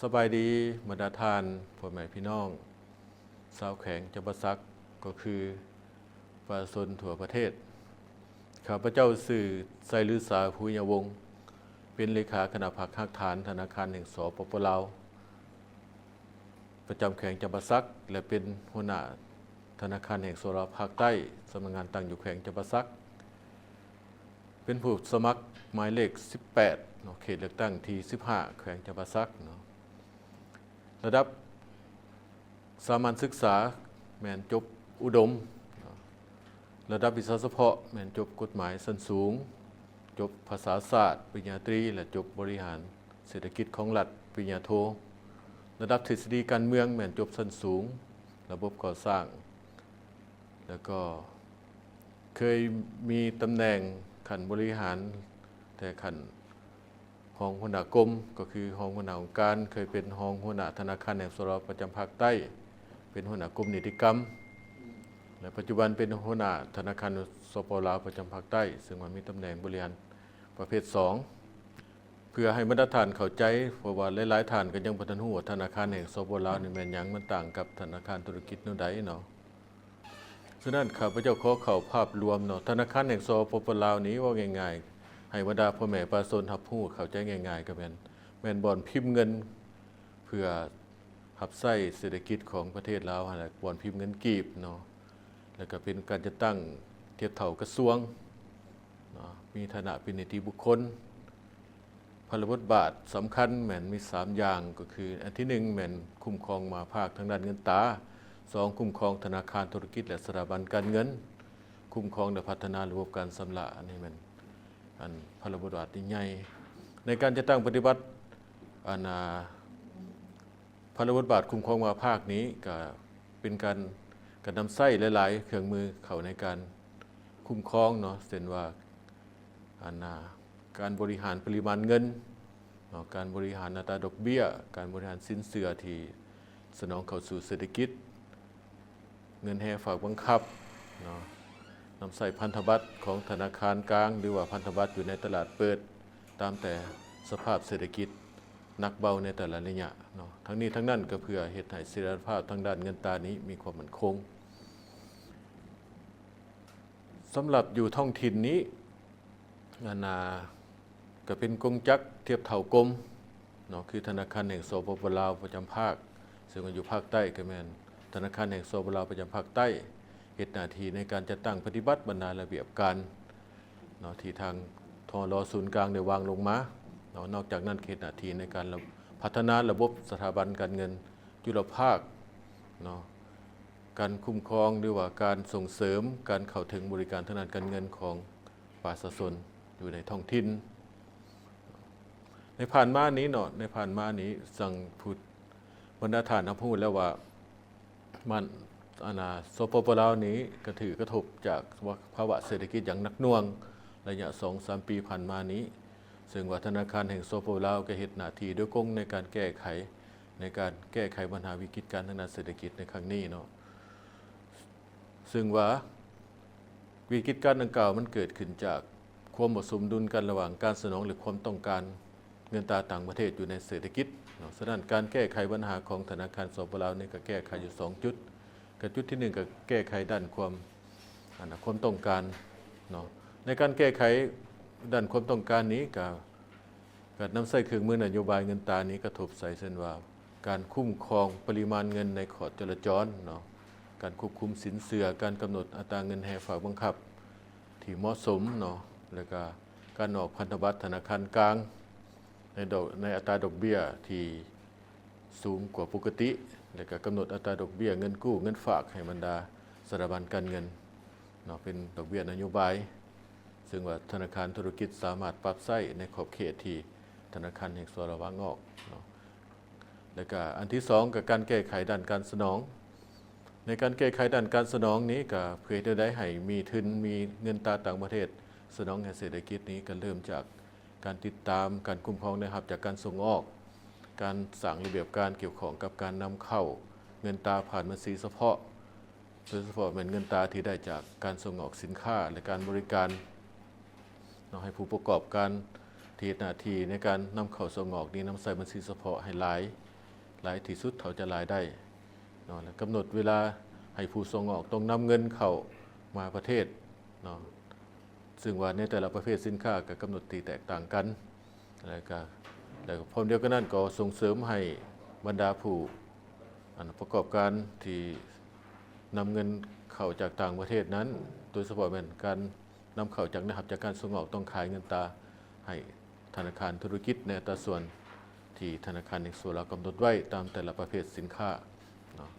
ສະບາຍດີ ບັນດາທ່ານ ພໍ່ແມ່ພີ່ນ້ອງ ຊາວແຂວງຈຳປາສັກ ກໍຄືປະຊາຊົນທົ່ວປະເທດ. ຂ້າພະເຈົ້າຊື່ ໄຊລືສາ ພູຍະວົງ ເປັນເລຂາຄະນະພັກຮາກຖານທະນາຄານແຫ່ງ ສປປ ລາວ ປະຈຳແຂວງຈຳປາສັກ ແລະ ເປັນຫົວໜ້າທະນາຄານແຫ່ງ ສປປ ລາວ ພາກໃຕ້ ສຳນັກງານຕັ້ງຢູ່ແຂວງຈຳປາສັກ. ເປັນຜູ້ສະໝັກໝາຍເລກສິບແປດເນາະ ເຂດເລືອກຕັ້ງທີສິບຫ້າ ແຂວງຈຳປາສັກເນາະ. ລະດັບສາມັນສຶກສາແມ່ນຈົບອຸດົມເນາະ, ລະດັບວິຊາສະເພາະແມ່ນຈົບກົດໝາຍຊັ້ນສູງ, ຈົບພາສາສາດປະລິນຍາຕີ ແລະ ຈົບບໍລິຫານເສດຖະກິດຂອງລັດປະລິນຍາໂທ. ລະດັບທິດສະດີການເມືອງແມ່ນຈົບຊັ້ນສູງ ລະບົບກໍ່ສ້າງ ແລ້ວກໍເຄີຍມີຕຳແໜ່ງຂັ້ນບໍລິຫານ ແຕ່ຂັ້ນຮອງຫົວໜ້າກົມ ກໍຄືຮອງຫົວໜ້າອົງການ, ເຄີຍເປັນຮອງຫົວໜ້າທະນາຄານແຫ່ງ ສປປ ລາວ ປະຈຳພາກໃຕ້, ເປັນຫົວໜ້າກົມນິຕິກຳ ແລະ ປັດຈຸບັນເປັນຫົວໜ້າທະນາຄານ ສປປ ລາວ ປະຈຳພາກໃຕ້ ເຊິ່ງວ່າມີຕຳແໜ່ງບໍລິຫານປະເພດສອງ. ເພື່ອໃຫ້ບັນດາທ່ານເຂົ້າໃຈ, ເພາະວ່າຫຼາຍໆທ່ານກໍຍັງບໍ່ທັນຮູ້ວ່າທະນາຄານແຫ່ງ ສປປ ລາວ ນີ້ແມ່ນຫຍັງ, ມັນຕ່າງກັບທະນາຄານທຸລະກິດແນວໃດເນາະ. ສະນັ້ນ ຂ້າພະເຈົ້າຂໍເຂົ້າພາບລວມເນາະ, ທະນາຄານແຫ່ງ ສປປ ລາວ ນີ້ ເວົ້າງ່າຍໆ ໃຫ້ບັນດາພໍ່ແມ່ປະຊາຊົນຮັບຮູ້ເຂົ້າໃຈງ່າຍໆ ກໍແມ່ນ ແມ່ນບ່ອນພິມເງິນ ເພື່ອຮັບໃຊ້ເສດຖະກິດຂອງປະເທດລາວຫັ້ນແຫຼະ, ບ່ອນພິມເງິນກີບເນາະ, ແລ້ວກໍເປັນການຈັດຕັ້ງທຽບເທົ່າກະຊວງເນາະ, ມີຖານະເປັນນິຕິບຸກຄົນ. ພາລະບົດບາດສຳຄັນແມ່ນມີສາມຢ່າງ ກໍຄື ອັນທີໜຶ່ງ ແມ່ນຄຸ້ມຄອງມະຫາພາກທາງດ້ານເງິນຕາ, ສອງ ຄຸ້ມຄອງທະນາຄານທຸລະກິດ ແລະ ສະຖາບັນການເງິນ, ຄຸ້ມຄອງ ແລະ ພັດທະນາລະບົບການຊຳລະ. ອັນນີ້ແມ່ນ ອັນ ພາລະບົດບາດທີ່ໃຫຍ່ໃນການຈັດຕັ້ງປະຕິບັດ ອັນ ອາ ພາລະບົດບາດຄຸ້ມຄອງມະຫາພາກນີ້ ກະເປັນການ ກະນຳໃຊ້ຫຼາຍໆເຄື່ອງມືເຂົ້າໃນການຄຸ້ມຄອງເນາະ, ເຊັ່ນວ່າ ອັນນາ ການບໍລິຫານປະລິມານເງິນເນາະ, ການບໍລິຫານອັດຕາດອກເບ້ຍ, ການບໍລິຫານສິນເຊື່ອທີ່ສະໜອງເຂົ້າສູ່ເສດຖະກິດ, ເງິນແຮຝາກບັງຄັບເນາະ, ນຳໃຊ້ພັນທະບັດຂອງທະນາຄານກາງ ຫຼືວ່າພັນທະບັດຢູ່ໃນຕະຫຼາດເປີດ ຕາມແຕ່ສະພາບເສດຖະກິດໜັກເບົາໃນແຕ່ລະໄລຍະເນາະ. ທັງນີ້ທັງນັ້ນກໍເພື່ອເຮັດໃຫ້ສະຖຽນລະພາບທາງດ້ານເງິນຕານີ້ມີຄວາມໝັ້ນຄົງ. ສຳລັບຢູ່ທ້ອງຖິ່ນນີ້ ອັນນາ ກະເປັນກົງຈັກທຽບເທົ່າກົມເນາະ, ຄືທະນາຄານແຫ່ງ ສປປ ລາວ ປະຈຳພາກ, ເຊິ່ງວ່າຢູ່ພາກໃຕ້ກະແມ່ນທະນາຄານແຫ່ງ ສປປ ລາວ ປະຈຳພາກໃຕ້, ເຮັດໜ້າທີ່ໃນການຈັດຕັ້ງປະຕິບັດບັນດາລະບຽບການເນາະ ທີ່ທາງ ທລ ສູນກາງໄດ້ວາງລົງມາເນາະ. ນອກຈາກນັ້ນ ເຮັດໜ້າທີ່ໃນການລະ ພັດທະນາລະບົບສະຖາບັນການເງິນຈຸລະພາກເນາະ, ການຄຸ້ມຄອງ ຫຼືວ່າການສົ່ງເສີມການເຂົ້າເຖິງບໍລິການທາງດ້ານການເງິນຂອງປະຊາຊົນຢູ່ໃນທ້ອງຖິ່ນ. ໃນຜ່ານມານີ້ເນາະ, ໃນຜ່ານມານີ້ ສັງ ຜູ້ ບັນດາທ່ານຮັບຮູ້ແລ້ວວ່າ ມັນ ອັນນາ ສປປ ລາວນີ້ກະຖືກກະທົບຈາກພາວະເສດຖະກິດຢ່າງໜັກໜ່ວງໄລຍະສອງສາມປີຜ່ານມານີ້, ເຊິ່ງວ່າທະນາຄານແຫ່ງ ສປປ ລາວ ກະເຮັດໜ້າທີ່ໂດຍກົງໃນການແກ້ໄຂ ໃນການແກ້ໄຂບັນຫາວິກິດການທາງດ້ານເສດຖະກິດໃນຄັ້ງນີ້ເນາະ. ເຊິ່ງວ່າວິກິດການດັ່ງກ່າວມັນເກີດຂຶ້ນຈາກຄວາມບໍ່ສົມດຸນກັນລະຫວ່າງການສະໜອງ ແລະ ຄວາມຕ້ອງການເງິນຕາຕ່າງປະເທດຢູ່ໃນເສດຖະກິດເນາະ. ສະນັ້ນ ການແກ້ໄຂບັນຫາຂອງທະນາຄານ ສປປ ລາວ ນີ້ກະແກ້ໄຂຢູ່ສອງຈຸດ, ກະຈຸດທີໜຶ່ງ ກະແກ້ໄຂດ້ານຄວາມ ອັນນາ ຄວາມຕ້ອງການເນາະ. ໃນການແກ້ໄຂດ້ານຄວາມຕ້ອງການນີ້ ກະ ການນຳໃຊ້ເຄື່ອງມືນະໂຍບາຍເງິນຕານີ້ກະທົບໃສ່ ເຊັ່ນວ່າ ການຄຸ້ມຄອງປະລິມານເງິນໃນຂອດຈໍລະຈອນເນາະ, ການຄວບຄຸມສິນເຊື່ອ, ການກຳນົດອັດຕາເງິນແຮຝາກບັງຄັບທີ່ເໝາະສົມເນາະ, ແລະກະການອອກພັນທະບັດທະນາຄານກາງໃນດອກ ໃນອັດຕາດອກເບ້ຍທີ່ສູງກວ່າປົກກະຕິ, ແລະກະກຳນົດອັດຕາດອກເບ້ຍເງິນກູ້ເງິນຝາກໃຫ້ບັນດາສະຖາບັນການເງິນເນາະ, ເປັນດອກເບ້ຍນະໂຍບາຍ ເຊິ່ງວ່າທະນາຄານທຸລະກິດສາມາດປັບໃຊ້ໃນຂອບເຂດທີ່ທະນາຄານແຫ່ງ ສປປ ລາວ ວາງອອກເນາະ. ແລະກະອັນທີສອງ ກະການແກ້ໄຂດ້ານການສະໜອງ. ໃນການແກ້ໄຂດ້ານການສະໜອງນີ້ ກະເພື່ອເຮັດແນວໃດໃຫ້ມີທຶນ ມີເງິນຕາຕ່າງປະເທດສະໜອງໃຫ້ເສດຖະກິດນີ້ ກະເລີ່ມຈາກການຕິດຕາມ ການຄຸ້ມຄອງລາຍຮັບຈາກການສົ່ງອອກ, ການສ້າງລະບຽບການກ່ຽວຂ້ອງກັບການນຳເຂົ້າເງິນຕາຜ່ານບັນຊີສະເພາະ ໂດຍສະເພາະແມ່ນເງິນຕາທີ່ໄດ້ຈາກການສົ່ງອອກສິນຄ້າ ແລະ ການບໍລິການເນາະ, ໃຫ້ຜູ້ປະກອບການທີ່ເຮັດໜ້າທີ່ໃນການນຳເຂົ້າສົ່ງອອກນີ້ ນຳໃຊ້ບັນຊີສະເພາະໃຫ້ຫຼາຍ ຫຼາຍທີ່ສຸດເທົ່າຈະຫຼາຍໄດ້ເນາະ ແລະ ກຳນົດເວລາໃຫ້ຜູ້ສົ່ງອອກຕ້ອງນຳເງິນເຂົ້າມາປະເທດເນາະ ຊຶ່ງວ່າໃນແຕ່ລະປະເພດສິນຄ້າກໍກຳນົດທີ່ແຕກຕ່າງກັນ ແລະ ກໍ ແລະ ກໍພ້ອມດຽວກັນນັ້ນກໍສົ່ງເສີມໃຫ້ບັນດາຜູ້ ອັນ ປະກອບການທີ່ນຳເງິນເຂົ້າຈາກຕ່າງປະເທດນັ້ນ ໂດຍສະເພາະແມ່ນການນຳເຂົ້າຈາກ ໄດ້ຮັບຈາກການສົ່ງອອກ ຕ້ອງຂາຍເງິນຕາໃຫ້ ທະນາຄານທຸລະກິດໃນອັດຕາສ່ວນທີ່ທະນາຄານແຫ່ງຊົ່ວລາວກຳນົດໄວ້ຕາມແຕ່ລະປະເພດສິນຄ້າເນາະ.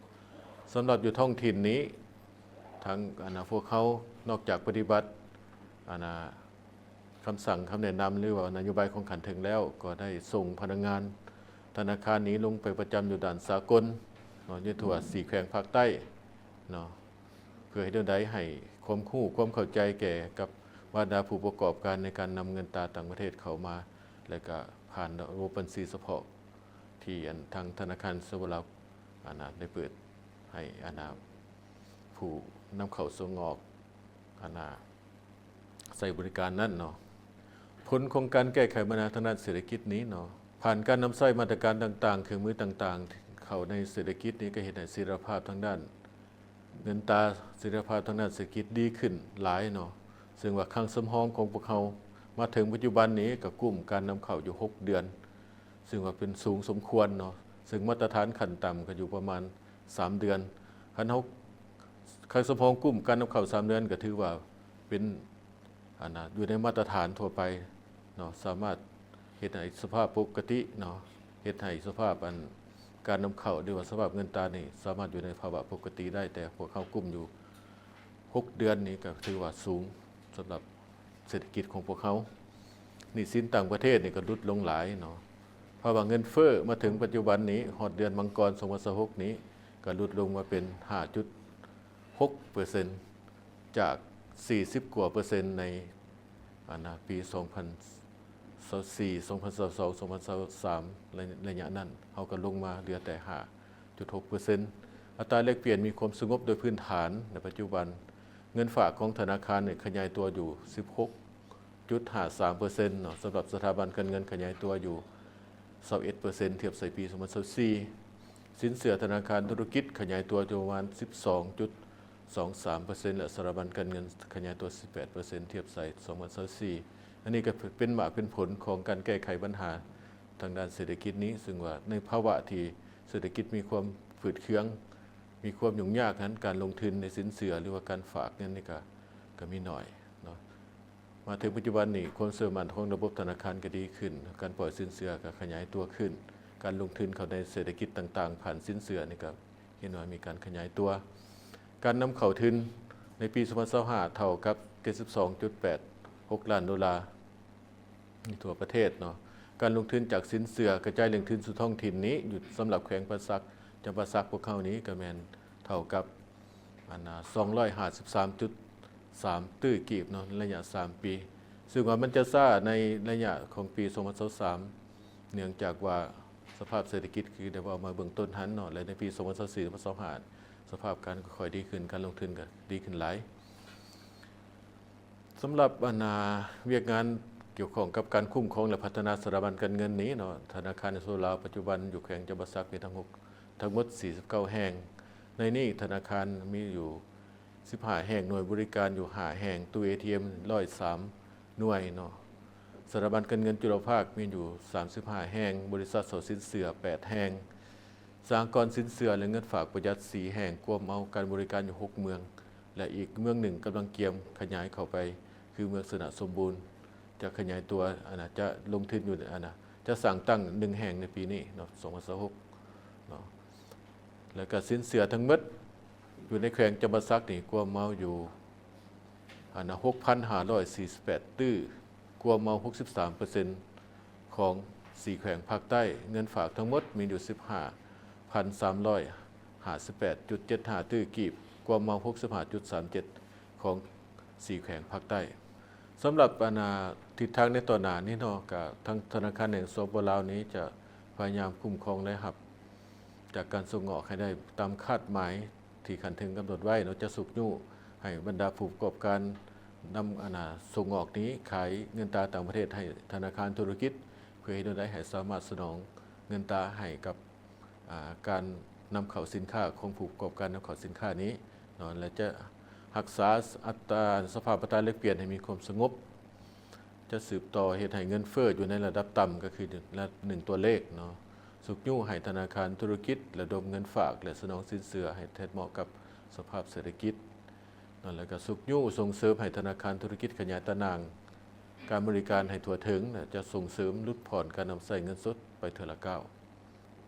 ສຳລັບຢູ່ທ້ອງຖິ່ນນີ້ ທາງ ອັນນາ ພວກເຮົານອກຈາກປະຕິບັດ ອັນນາ ຄຳສັ່ງຄຳແນະນຳ ຫຼືວ່ານະໂຍບາຍຂອງຂັ້ນເທິງແລ້ວ ກໍໄດ້ສົ່ງພະນັກງານທະນາຄານນີ້ລົງໄປປະຈຳຢູ່ດ່ານສາກົນເນາະ ຢູ່ທົ່ວສີ່ແຂວງພາກໃຕ້ເນາະ. ເພື່ອເຮັດແນວໃດໃຫ້ຄວາມຮູ້ຄວາມເຂົ້າໃຈແກ່ກັບບັນດາຜູ້ປະກອບການໃນການນຳເງິນຕາຕ່າງປະເທດເຂົ້າມາ ແລະ ກະຜ່ານລະບົບບັນຊີສະເພາະທີ່ອັນທາງທະນາຄານສປປ ລາວ ອັນນາ ໄດ້ເປີດໃຫ້ ອັນນາ ຜູ້ນຳເຂົ້າສົ່ງອອກ ອັນນາ ໃຊ້ບໍລິການນັ້ນເນາະ. ຜົນຂອງການແກ້ໄຂບັນຫາທາງດ້ານເສດຖະກິດນີ້ເນາະ ຜ່ານການນຳໃຊ້ມາດຕະການຕ່າງໆ ເຄື່ອງມືຕ່າງໆ ເຂົ້າໃນເສດຖະກິດນີ້ ກໍເຮັດໃຫ້ເສດຖະພາບທາງດ້ານເງິນຕາ ເສດຖະພາບທາງດ້ານເສດຖະກິດດີຂຶ້ນຫຼາຍເນາະ. ເຊິ່ງວ່າຄັງສຳຮອງຂອງພວກເຮົາມາເຖິງປັດຈຸບັນນີ້ ກໍກຸ້ມການນຳເຂົ້າຢູ່ຫົກເດືອນ ເຊິ່ງວ່າເປັນສູງສົມຄວນເນາະ ເຊິ່ງມາດຕະຖານຂັ້ນຕ່ຳກໍຢູ່ປະມານສາມເດືອນ. ຄັນເຮົາ ຄັງສຳຮອງກຸ້ມການນຳເຂົ້າສາມເດືອນ ກໍຖືວ່າເປັນ ອັນນາ ຢູ່ໃນມາດຕະຖານທົ່ວໄປເນາະ ສາມາດເຮັດໃຫ້ສະພາບປົກກະຕິເນາະ ເຮັດໃຫ້ສະພາບອັນການນຳເຂົ້າ ຫຼືວ່າສະພາບເງິນຕານີ້ ສາມາດຢູ່ໃນພາວະປົກກະຕິໄດ້ ແຕ່ພວກເຮົາກຸ້ມຢູ່ຫົກເດືອນນີ້ ກໍຖືວ່າສູງສຳລັບເສດຖະກິດຂອງພວກເຮົາ. ໜີ້ສິນຕ່າງປະເທດນີ້ກໍຫຼຸດລົງຫຼາຍເນາະ ເພາະວ່າເງິນເຟີ້ມາເຖິງປັດຈຸບັນນີ້ ຮອດເດືອນມັງກອນສອງພັນຊາວຫົກນີ້ ກໍຫຼຸດລົງມາເປັນຫ້າຈຸດຫົກເປີເຊັນ ຈາກສີ່ສິບກວ່າເປີເຊັນໃນ ອັນນາ ປີສອງພັນຊາວສີ່ ສອງພັນຊາວສອງ ສອງພັນຊາວສາມ ໄລ ໄລຍະນັ້ນ ເຮົາກໍລົງມາເຫຼືອແຕ່ຫ້າຈຸດຫົກເປີເຊັນ. ອັດຕາແລກປ່ຽນມີຄວາມສະຫງົບໂດຍພື້ນຖານໃນປັດຈຸບັນ. ເງິນຝາກຂອງທະນາຄານນີ້ຂະຫຍາຍຕົວຢູ່ສິບຫົກຈຸດຫ້າສາມເປີເຊັນເນາະ ສຳລັບສະຖາບັນການເງິນຂະຫຍາຍຕົວຢູ່ຊາວເອັດເປີເຊັນ ທຽບໃສ່ປີສອງພັນຊາວສີ່. ສິນເຊື່ອທະນາຄານທຸລະກິດຂະຫຍາຍຕົວຢູ່ປະມານສິບສອງຈຸດສອງສາມເປີເຊັນ ແລະ ສະຖາບັນການເງິນຂະຫຍາຍຕົວສິບແປດເປີເຊັນ ທຽບໃສ່ສອງພັນຊາວສີ່. ອັນນີ້ກໍເປັນໝາກເປັນຜົນຂອງການແກ້ໄຂບັນຫາທາງດ້ານເສດຖະກິດນີ້ ເຊິ່ງວ່າໃນພາວະທີ່ເສດຖະກິດມີຄວາມຝືດເຄືອງ ມີຄວາມຫຍຸ້ງຍາກນັ້ນ ການລົງທຶນໃນສິນເຊື່ອ ຫຼືວ່າການຝາກເງິນນີ້ກໍ ກໍມີໜ້ອຍເນາະ. ມາເຖິງປັດຈຸບັນນີ້ ຄວາມເຊື່ອໝັ້ນຂອງລະບົບທະນາຄານກໍດີຂຶ້ນ, ການປ່ອຍສິນເຊື່ອກໍຂະຫຍາຍຕົວຂຶ້ນ, ການລົງທຶນເຂົ້າໃນເສດຖະກິດຕ່າງໆ ຜ່ານສິນເຊື່ອນີ້ກໍເຫັນວ່າມີການຂະຫຍາຍຕົວ. ການນຳເຂົ້າທຶນໃນປີສອງພັນຊາວຫ້າ ເທົ່າກັບເຈັດສິບສອງຈຸດແປດຫົກລ້ານໂດລາ ໃນທົ່ວປະເທດເນາະ. ການລົງທຶນຈາກສິນເຊື່ອກະຈາຍແຫຼ່ງທຶນສູ່ທ້ອງຖິ່ນນີ້ ຢູ່ສຳລັບແຂວງປ່າສັກ ຈຳປາສັກພວກເຮົານີ້ກໍແມ່ນເທົ່າກັບ ອັນນາ ສອງຮ້ອຍຫ້າສິບສາມຈຸດສາມຕື້ກີບເນາະ ໃນໄລຍະສາມປີ, ເຊິ່ງວ່າມັນຈະຊ້າໃນໄລຍະຂອງປີສອງພັນຊາວສາມ ເນື່ອງຈາກວ່າສະພາບເສດຖະກິດ ຄືໄດ້ເວົ້າມາເບື້ອງຕົ້ນຫັ້ນເນາະ ແລະ ໃນປີສອງພັນຊາວສີ່ ສອງພັນຊາວຫ້າ ສະພາບການກໍຄ່ອຍດີຂຶ້ນ, ການລົງທຶນກໍດີຂຶ້ນຫຼາຍ. ສຳລັບ ອັນນາ ວຽກງານກ່ຽວຂ້ອງກັບການຄຸ້ມຄອງ ແລະ ພັດທະນາສະຖາບັນການເງິນນີ້ເນາະ, ທະນາຄານແຫ່ງຊາວລາວປັດຈຸບັນຢູ່ແຂວງຈຳປາສັກມີທັງໝົດ ທັງໝົດສີ່ສິບເກົ້າແຫ່ງ. ໃນນີ້ທະນາຄານມີຢູ່ສິບຫ້າແຫ່ງ, ໜ່ວຍບໍລິການຢູ່ຫ້າແຫ່ງ, ຕູ້ເອທີເອັມຮ້ອຍສາມໜ່ວຍເນາະ. ສະຖາບັນການເງິນຈຸລະພາກມີຢູ່ສາມສິບຫ້າແຫ່ງ, ບໍລິສັດເຊົ່າສິນເຊື່ອແປດແຫ່ງ. ສະຫະກອນສິນເຊື່ອ ແລະ ເງິນຝາກປະຢັດສີ່ແຫ່ງ, ກວມເອົາການບໍລິການຢູ່ຫົກເມືອງ ແລະ ອີກເມືອງໜຶ່ງກຳລັງກຽມຂະຫຍາຍເຂົ້າໄປ ຄືເມືອງຊະນະສົມບູນ ຈະຂະຫຍາຍຕົວ ອັນນາ ຈະລົງທຶນຢູ່ ອັນນາ ຈະສ້າງຕັ້ງໜຶ່ງແຫ່ງໃນປີນີ້ເນາະ ສອງພັນຊາວຫົກເນາະ. ແລ້ວກະສິນເຊື່ອທັງໝົດຢູ່ໃນແຂວງຈຳປາສັກນີ້ ກວມເອົາຢູ່ ອັນນາ ຫົກພັນຫ້າຮ້ອຍສີ່ສິບແປດຕື້ ກວມເອົາຫົກສິບສາມເປີເຊັນຂອງສີ່ແຂວງພາກໃຕ້. ເງິນຝາກທັງໝົດມີຢູ່ສິບຫ້າພັນສາມຮ້ອຍຫ້າສິບແປດຈຸດເຈັດຫ້າຕື້ກີບ ກວມເອົາຫົກສິບຫ້າຈຸດສາມເຈັດຂອງສີ່ແຂວງພາກໃຕ້. ສຳລັບ ອັນນາ ທິດທາງໃນຕໍ່ໜ້ານີ້ເນາະ ກະທາງທະນາຄານແຫ່ງ ສປປ ລາວ ນີ້ຈະພະຍາຍາມຄຸ້ມຄອງລາຍຮັບຈາກການສົ່ງອອກໃຫ້ໄດ້ຕາມຄາດໝາຍ ທີ່ຂັ້ນເທິງກຳນົດໄວ້ເນາະ ຈະຊຸກຍູ້ໃຫ້ບັນດາຜູ້ປະກອບການນຳ ອັນນາ ສົ່ງອອກນີ້ ຂາຍເງິນຕາຕ່າງປະເທດໃຫ້ທະນາຄານທຸລະກິດ ເພື່ອເຮັດແນວໃດໃຫ້ສາມາດສະໜອງເງິນຕາໃຫ້ກັບ ອາ ການນຳເຂົ້າສິນຄ້າຂອງຜູ້ປະກອບການນຳເຂົ້າສິນຄ້ານີ້ເນາະ ແລະ ຈະຮັກສາອັດຕາ ສະພາບອັດຕາແລກປ່ຽນໃຫ້ມີຄວາມສະຫງົບ, ຈະສືບຕໍ່ເຮັດໃຫ້ເງິນເຟີ້ຢູ່ໃນລະດັບຕ່ຳ ກໍຄືລະດັບໜຶ່ງຕົວເລກເນາະ, ຊຸກຍູ້ໃຫ້ທະນາຄານທຸລະກິດລະດົມເງິນຝາກ ແລະ ສະໜອງສິນເຊື່ອໃຫ້ແທດເໝາະກັບສະພາບເສດຖະກິດເນາະ, ແລ້ວກໍຊຸກຍູ້ສົ່ງເສີມໃຫ້ທະນາຄານທຸລະກິດຂະຫຍາຍຕາໜ່າງການບໍລິການໃຫ້ທົ່ວເຖິງ ແລະ ຈະສົ່ງເສີມຫຼຸດຜ່ອນການນຳໃຊ້ເງິນສົດໄປເທື່ອລະກ້າວ.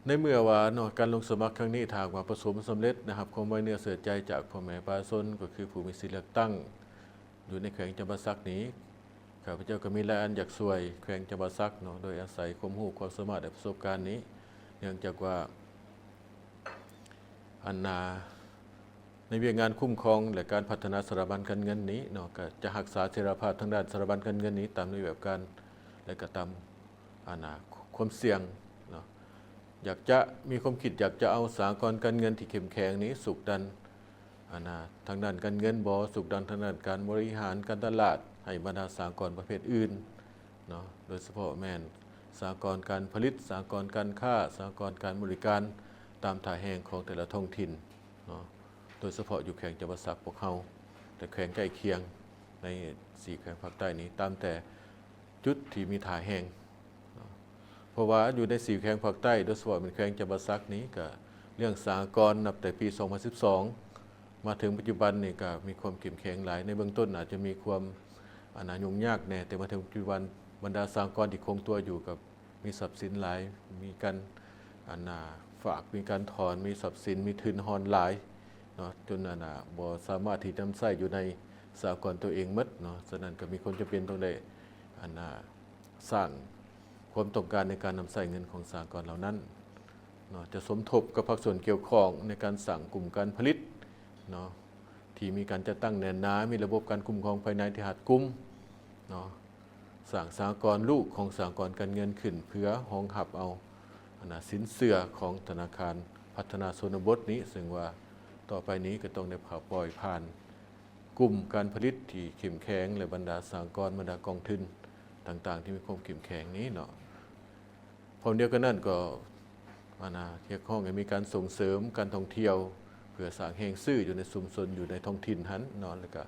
ໃນເມື່ອວ່າເນາະ ການລົງສະໝັກຄັ້ງນີ້ ຖ້າຫາກວ່າປະສົມສຳເລັດ ໄດ້ຮັບຄວາມໄວ້ເນື້ອເຊື່ອໃຈຈາກພໍ່ແມ່ປະຊາຊົນ ກໍຄືຜູ້ມີສິດເລືອກຕັ້ງຢູ່ໃນແຂວງຈຳປາສັກນີ້, ຂ້າພະເຈົ້າກໍມີຫຼາຍອັນຢາກຊ່ວຍແຂວງຈຳປາສັກເນາະ ໂດຍອາໄສຄວາມຮູ້ຄວາມສາມາດ ແລະ ປະສົບການນີ້, ເນື່ອງຈາກວ່າ ອັນນາ ໃນວຽກງານຄຸ້ມຄອງ ແລະ ການພັດທະນາສະຖາບັນການເງິນນີ້ເນາະ ກໍຈະຮັກສາເສດຖະພາບທາງດ້ານສະຖາບັນການເງິນນີ້ຕາມລະບຽບການ ແລະ ກໍຕາມ ອັນນາ ຄວາມສ່ຽງເນາະ. ຢາກຈະມີຄວາມຄິດ ຢາກຈະເອົາສະຫະກອນການເງິນທີ່ເຂັ້ມແຂງນີ້ ຊຸກດັນ ອັນນາ ທາງດ້ານການເງິນບໍ ຊຸກດັນທາງດ້ານການບໍລິຫານການຕະຫຼາດ ໃຫ້ບັນດາສະຫະກອນປະເພດອື່ນເນາະ, ໂດຍສະເພາະແມ່ນສະຫະກອນການຜະລິດ, ສະຫະກອນການຄ້າ, ສະຫະກອນການບໍລິການ ຕາມທ່າແຮງຂອງແຕ່ລະທ້ອງຖິ່ນເນາະ, ໂດຍສະເພາະຢູ່ແຂວງຈຳປາສັກພວກເຮົາ ແລະ ແຂວງໃກ້ຄຽງໃນສີ່ແຂວງພາກໃຕ້ນີ້ ຕາມແຕ່ຈຸດທີ່ມີທ່າແຮງເນາະ. ເພາະວ່າຢູ່ໃນສີ່ແຂວງພາກໃຕ້ ໂດຍສະເພາະແມ່ນແຂວງຈຳປາສັກນີ້ ກະເລື່ອງສະຫະກອນນັບແຕ່ປີສອງພັນສິບສອງ ມາເຖິງປັດຈຸບັນນີ້ ກະມີຄວາມເຂັ້ມແຂງຫຼາຍ. ໃນເບື້ອງຕົ້ນອາດຈະມີຄວາມ ອັນນາ ຫຍຸ້ງຍາກແດ່, ແຕ່ມາເຖິງປັດຈຸບັນ ບັນດາສະຫະກອນທີ່ຄົງຕົວຢູ່ ກໍມີຊັບສິນຫຼາຍ, ມີການ ອັນນາ ຝາກ, ມີການຖອນ, ມີຊັບສິນ, ມີທຶນຮ່ອນຫຼາຍເນາະ, ຈົນ ອັນນາ ບໍ່ສາມາດທີ່ນຳໃຊ້ຢູ່ໃນສະຫະກອນຕົວເອງໝົດເນາະ. ສະນັ້ນກໍມີຄວາມຈຳເປັນຕ້ອງໄດ້ ອັນນາ ສ້າງຄວາມຕ້ອງການໃນການນຳໃຊ້ເງິນຂອງສະຫະກອນເຫຼົ່ານັ້ນເນາະ, ຈະສົມທົບກັບພາກສ່ວນກ່ຽວຂ້ອງໃນການສ້າງກຸ່ມການຜະລິດເນາະ ທີ່ມີການຈັດຕັ້ງແໜ້ນໜາ, ມີລະບົບການຄຸ້ມຄອງພາຍໃນທີ່ຮັດກຸມເນາະ, ສ້າງສະຫະກອນລູກຂອງສະຫະກອນການເງິນຂຶ້ນ ເພື່ອຮອງຮັບເອົາ ອັນນາ ສິນເຊື່ອຂອງທະນາຄານພັດທະນາຊົນນະບົດນີ້, ເຊິ່ງວ່າຕໍ່ໄປນີ້ກໍຕ້ອງໄດ້ຜ່າ ປ່ອຍຜ່ານກຸ່ມການຜະລິດທີ່ເຂັ້ມແຂງ ແລະ ບັນດາສະຫະກອນ, ບັນດາກອງທຶນຕ່າງໆທີ່ມີຄວາມເຂັ້ມແຂງນີ້ເນາະ. ພ້ອມດຽວກັນນັ້ນກໍ ອັນນາ ຮຽກຮ້ອງໃຫ້ມີການສົ່ງເສີມການທ່ອງທ່ຽວ ເພື່ອສ້າງແຮງຊື້ຢູ່ໃນຊຸມຊົນ ຢູ່ໃນທ້ອງຖິ່ນຫັ້ນເນາະ, ແລ້ວກະ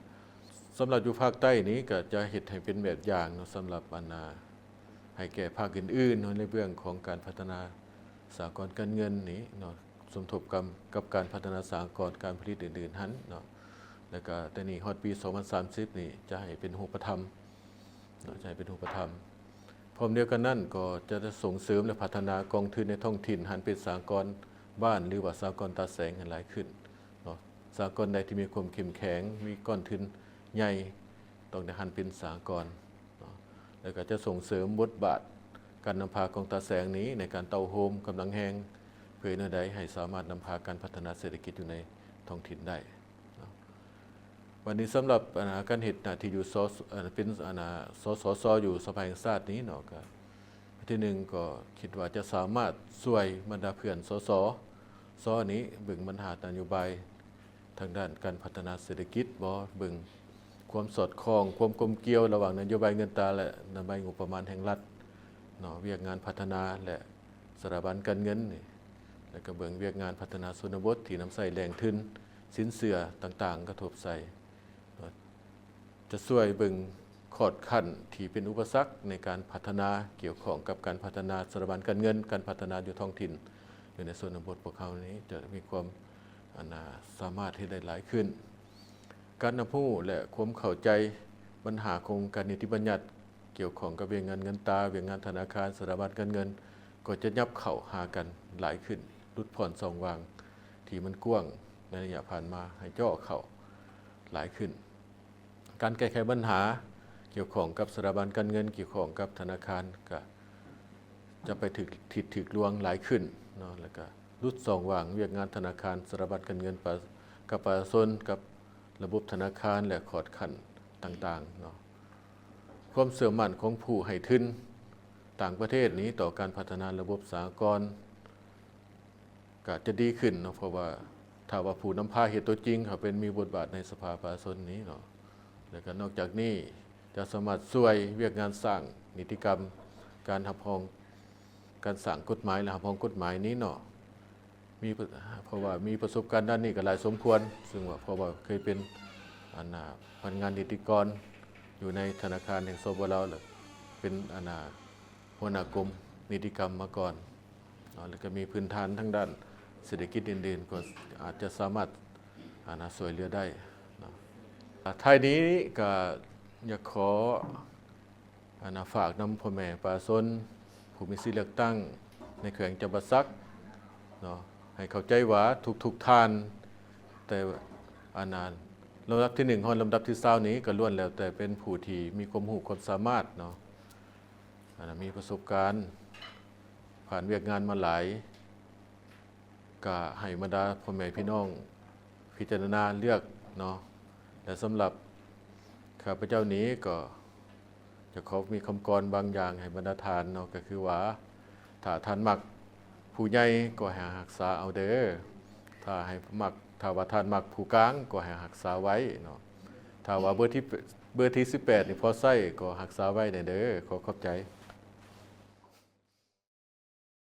ສຳລັບຢູ່ພາກໃຕ້ນີ້ ກະຈະເຮັດໃຫ້ເປັນແບບຢ່າງເນາະ ສຳລັບ ອັນນາ ໃຫ້ແກ່ພາກອື່ນໆເນາະ ໃນເບື້ອງຂອງການພັດທະນາສະຫະກອນການເງິນນີ້ເນາະ, ສົມທົບກັບ ກັບການພັດທະນາສະຫະກອນການຜະລິດອື່ນໆຫັ້ນເນາະ, ແລ້ວກະແຕ່ນີ້ຮອດປີສອງພັນສາມສິບນີ້ ຈະໃຫ້ເປັນຮູບປະທຳ ເນາະ ໃຫ້ເປັນຮູບປະທຳ. ພ້ອມດຽວກັນນັ້ນ ກໍຈະໄດ້ສົ່ງເສີມ ແລະ ພັດທະນາກອງທຶນໃນທ້ອງຖິ່ນ ຫັນເປັນສະຫະກອນບ້ານ ຫຼືວ່າສະຫະກອນຕາແສງໃຫ້ຫຼາຍຂຶ້ນເນາະ. ສະຫະກອນໃດທີ່ມີຄວາມເຂັ້ມແຂງ ມີກ້ອນທຶນໃຫຍ່ ຕ້ອງໄດ້ຫັນເປັນສະຫະກອນເນາະ, ແລ້ວກໍຈະສົ່ງເສີມບົດບາດການນຳພາຂອງຕາແສງນີ້ ໃນການເຕົ້າໂຮມກຳລັງແຮງ ເພື່ອແນວໃດໃຫ້ສາມາດນຳພາການພັດທະນາເສດຖະກິດຢູ່ໃນທ້ອງຖິ່ນໄດ້. ເນາະ. ບັດນີ້ສຳລັບ ອັນນາ ການເຮັດໜ້າທີ່ຢູ່ ສ ເປັນ ອັນນາ ສສຊ ຢູ່ສະພາແຫ່ງຊາດນີ້ເນາະ, ກໍທີໜຶ່ງກໍຄິດວ່າຈະສາມາດຊ່ວຍບັນດາເພື່ອນ ສສຊ ນີ້ເບິ່ງບັນຫານະໂຍບາຍທາງດ້ານການພັດທະນາເສດຖະກິດບໍ, ເບິ່ງຄວາມສອດຄ່ອງ ຄວາມກົມກ່ຽວລະຫວ່າງນະໂຍບາຍເງິນຕາ ແລະ ນະໂຍບາຍງົບປະມານແຫ່ງລັດເນາະ, ວຽກງານພັດທະນາ ແລະ ສະຖາບັນການເງິນນີ້ ແລ້ວກໍເບິ່ງວຽກງານພັດທະນາຊົນນະບົດທີ່ນຳໃຊ້ແຫຼ່ງທຶນ ສິນເຊື່ອຕ່າງໆກະທົບໃສ່ ຈະຊ່ວຍເບິ່ງຂອດຂັ້ນທີ່ເປັນອຸປະສັກໃນການພັດທະນາ ກ່ຽວຂ້ອງກັບການພັດທະນາສະຖາບັນການເງິນ, ການພັດທະນາຢູ່ທ້ອງຖິ່ນ ຢູ່ໃນຊົນນະບົດພວກເຮົານີ້ ຈະມີຄວາມ ອັນນາ ສາມາດເຮັດໄດ້ຫຼາຍຂຶ້ນ. ການຮັບຮູ້ ແລະ ຄວາມເຂົ້າໃຈບັນຫາຂອງການນິຕິບັນຍັດ ກ່ຽວຂ້ອງກັບວຽກງານເງິນຕາ, ວຽກງານທະນາຄານ, ສະຖາບັນການເງິນ ກໍຈະຫຍັບເຂົ້າຫາກັນຫຼາຍຂຶ້ນ, ຫຼຸດຜ່ອນຊ່ອງວ່າງທີ່ມັນກວ້າງໃນໄລຍະຜ່ານມາໃຫ້ເຈາະເຂົ້າຫຼາຍຂຶ້ນ. ການແກ້ໄຂບັນຫາກ່ຽວຂ້ອງກັບສະຖາບັນການເງິນ, ກ່ຽວຂ້ອງກັບທະນາຄານ ກະຈະໄປຖືກທິດຖືກລວງຫຼາຍຂຶ້ນເນາະ, ແລ້ວກະຫຼຸດຊ່ອງວ່າງວຽກງານທະນາຄານ, ສະຖາບັນການເງິນ ປະ ກັບປະຊາຊົນ, ກັບລະບົບທະນາຄານ ແລະ ຂອດຂັ້ນຕ່າງໆເນາະ. ຄວາມເຊື່ອໝັ້ນຂອງຜູ້ໃຫ້ທຶນຕ່າງປະເທດນີ້ຕໍ່ການພັດທະນາລະບົບສະຫະກອນ ກະຈະດີຂຶ້ນເນາະ, ເພາະວ່າຖ້າວ່າຜູ້ນຳພາເຮັດຕົວຈິງ ເຂົາເປັນມີບົດບາດໃນສະພາປະຊາຊົນນີ້ເນາະ, ແລ້ວກະນອກຈາກນີ້ຈະສາມາດຊ່ວຍວຽກງານສ້າງນິຕິກຳ ການຮັບຮອງ ການສ້າງກົດໝາຍ ແລະ ຮັບຮອງກົດໝາຍນີ້ເນາະ, ມີປະ ເພາະວ່າມີປະສົບການດ້ານນີ້ກໍຫຼາຍສົມຄວນ ຊຶ່ງວ່າ ເພາະວ່າເຄີຍເປັນ ອັນນ່າ ພະນັກງານນິຕິກອນຢູ່ໃນທະນາຄານແຫ່ງ ສປປ ລາວ ແລະ ເປັນ ອັນນ່າ ຫົວໜ້າກົມນິຕິກຳມາກ່ອນເນາະ ແລ້ວກໍມີພື້ນຖານທາງດ້ານເສດຖະກິດອື່ນໆ ກໍອາດຈະສາມາດ ອັນນ່າ ຊ່ວຍເຫຼືອໄດ້ເນາະ. ອາ ທ້າຍນີ້ກໍຢາກຂໍ ອັນນ່າ ຝາກນຳພໍ່ແມ່ປະຊາຊົນຜູ້ມີສິດເລືອກຕັ້ງໃນແຂວງຈຳປາສັກເນາະ ໃຫ້ເຂົ້າໃຈວ່າທຸກໆທ່ານ ແຕ່ ອັນນ່າ ລຳດັບທີໜຶ່ງຮອດລຳດັບທີຊາວນີ້ ກໍລ້ວນແລ້ວແຕ່ເປັນຜູ້ທີ່ມີຄວາມຮູ້ຄວາມສາມາດເນາະ ອັນນ່າ ມີປະສົບການ ຜ່ານວຽກງານມາຫຼາຍ ກະໃຫ້ບັນດາພໍ່ແມ່ພີ່ນ້ອງພິຈາລະນາເລືອກເນາະ ແລະ ສຳລັບຂ້າພະເຈົ້ານີ້ກໍຈະຂໍມີຄຳກອນບາງຢ່າງໃຫ້ບັນດາທ່ານເນາະ ກໍຄືວ່າ ຖ້າທ່ານມັກຜູ້ໃຫຍ່ກໍໃຫ້ຮັກສາເອົາເດີ ຖ້າໃຫ້ມັກ ຖ້າວ່າທ່ານມັກຜູ້ກາງກໍໃຫ້ຮັກສາໄວ້ເນາະ ຖ້າວ່າເບີທີ ເບີທີສິບແປດນີ້ພໍໃຊ້ກໍຮັກສາໄວ້ແດ່ເດີ ຂໍຂອບໃຈ.